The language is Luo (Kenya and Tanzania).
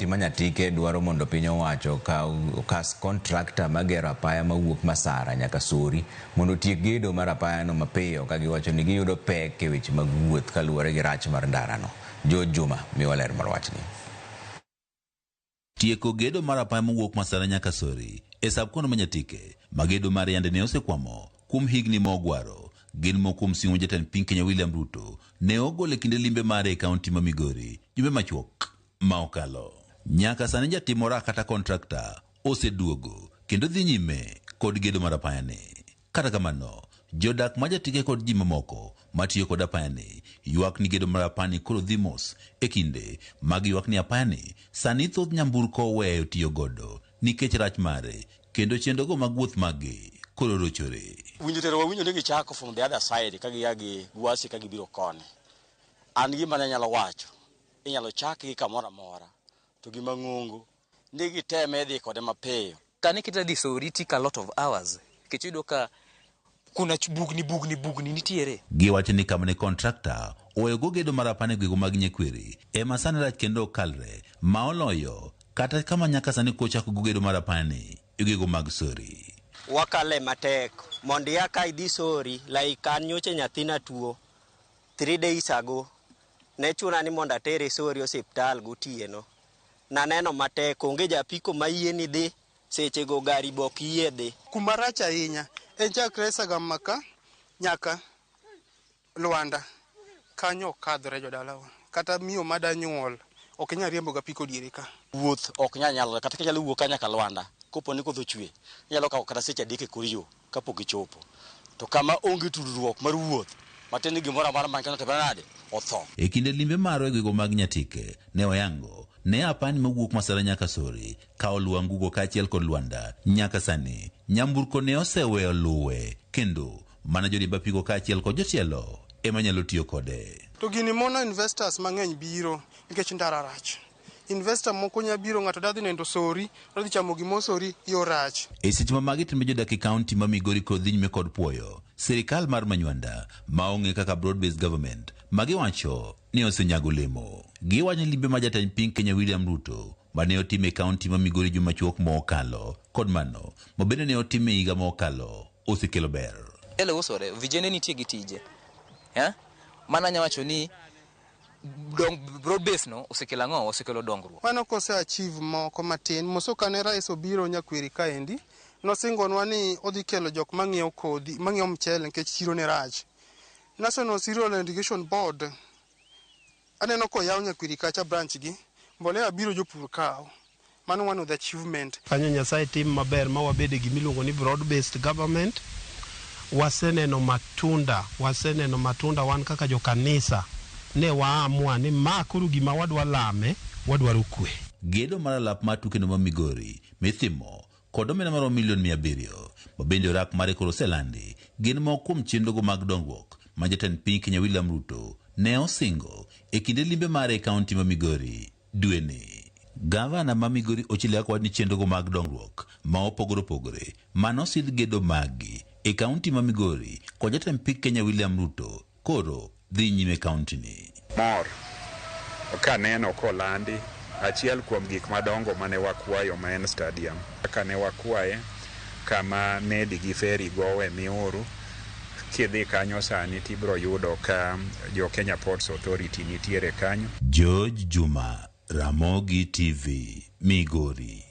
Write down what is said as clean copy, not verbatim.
kaunti ma Nyatike dwaro mondo piny owacho okaw okas kontrakta magero apaya mawuok Masara nyaka Sori mondo otiek gedo mar apayano mapiyo ka giwacho ni giyudo pek e weche mag wuoth kaluwore gi rach mar ndarano. George Juma miwa ler mar wachni. Tieko gedo mar apaya mowuok Masara nyaka Sori e sub-county ma Nyatike, ma gedo mar yande ne osekwamo kuom higni mogwaro, gin moko kuom singo ma jatend piny Kenya William Ruto ne ogolo e kinde limbe mare e kaunti ma Migori jumbe machuok ma okalo. Nyaka sani jatim orak kata kontrakta oseduogo kendo dhi nyime kod gedo mar apayani. Kata kamano, jodak ma Jatike kod ji mamoko matiyo kod apayani ywak ni gedo mar apayani koro dhi mos e kinde ma giywak ni apayani sani thoth nyamburko oweyo tiyo godo nikech rach mare kendo chenrogo mag wuoth maggi koro rochore. Winjo tero wawinjo ni gichako from the other side ka gia gi Gwasi ka gibiro koni. An gima ne anyalo wacho, inyalo chakgi kamoro amora to gima ng'ongo ni giteme dhi kode mapiyo. Kane kita dhi Sori tik a lot of hours nikech iyudo ka kuna bugni bugni bugni nitiere. Giwacho ni kama ne kontrakta oweyogo gedo mar apani gwego mag Nyakweri ema sani rach kendo ok kalre ma oloyo kata kama nyaka sani kochako go gedo mar apani e gwego mag Sori. Wakale matek mondo ia ka idhi Sori like an nyocha nyathina tuo 3 days ago ne chuna ni mondo atere Sori osiptal gotieno. Naneno matek onge japiko mayie ni dhi sechego gari be ok yie dhi. Kuma rach ahinya en chakre Sagam ka nyaka Lwanda kanyo ok kadhre jodalawa kata miyo mada nyuol ok inyal riembo gapiko diere ka. Wuoth ok nyal nyalore kata kinyalo wuok ka nyaka Lwanda kopo ni koth ochwe inyalo kawo kata seche adek e kor yo kapok ichopo. To kama onge tudruok mar wuoth matiende ni gimoro amora man kanyo otimore nade? Otho. E kinde limbe marwa e gwego mag Nyatike, ne oyango ne apani mawuok Masara nyaka Sori ka oluwo Angugo kaachiel kod Lwanda. Nyaka sani, nyamburko ne oseweyo luwe kendo mana joriemb apiko kaachiel kod jotelo ema nyalo tiyo kode. To gini mono investors mang'eny biro nikech ndara rach. Investor moko nya biro ng'ato da dhi nindo Sori, odhi chamo gimo Sori, yo rach. E seche ma magi timre jodak e kaunti ma Migori kod dhi nyime kod puoyo sirikal mar Manywanda ma ong'e kaka Broad Based Government ma giwacho ni osenyago olemo. Giwacho ni limbe ma jatend piny Kenya William Ruto ma ne otim e kaunti ma Migori juma chuok mokalo kod mano ma bende ne otim e higa mokalo osekelo ber. Mchele usore, vijende nitie gi tije. Eh? Mano anya wacho ni dong, broad base no osekelo ang'o? Osekelo dongruok. Mano kose achieve moko matin. Moso kane rais obiro Nyakweri kaendi, nosingonwa ni odhi kelo jok mang'iewo kodhi, mang'iewo mchele nikech chiro ne rach. National Cereal and Irrigation Board aneno koyaw Nyakwiri kacha branch gi, mbolea biro jopur kawo. Mano one of the achievement. Kanyo Nyasaye tim maber ma wabede gima iluongo ni broad based government. Waseneno matunda, waseneno matunda wan kaka jo kanisa ne waamua ni ma koro gima wadwa lame, wadwaro kwe. Gedo mar alap mar tukeno ma Migori mithimo kod omenda maromo milion 700 ma bende orak mare koro oselandi gin moko kuom chenrogo mag dongruok ma jatend piny Kenya William Ruto ne osingo e kinde limbe mare e kaunti ma Migori dweni. Gavana ma Migori Ochilo Ayacko wacho ni chenrogo mag dongruok ma opogore opogore mane osidh gedo maggi e kaunti ma Migori kod jatend piny Kenya William Ruto koro dhi nyime e kaunti ni. Mor kaneno kolandi achiel kuom gik madongo mane wakwayo ma en stadium. Kaka ne wakwaye kama meli gi ferry gowe Miuru, kidhi kanyo sani tibro yudo ka jo Kenya Ports Authority nitiere kanyo. George Juma, Ramogi TV, Migori.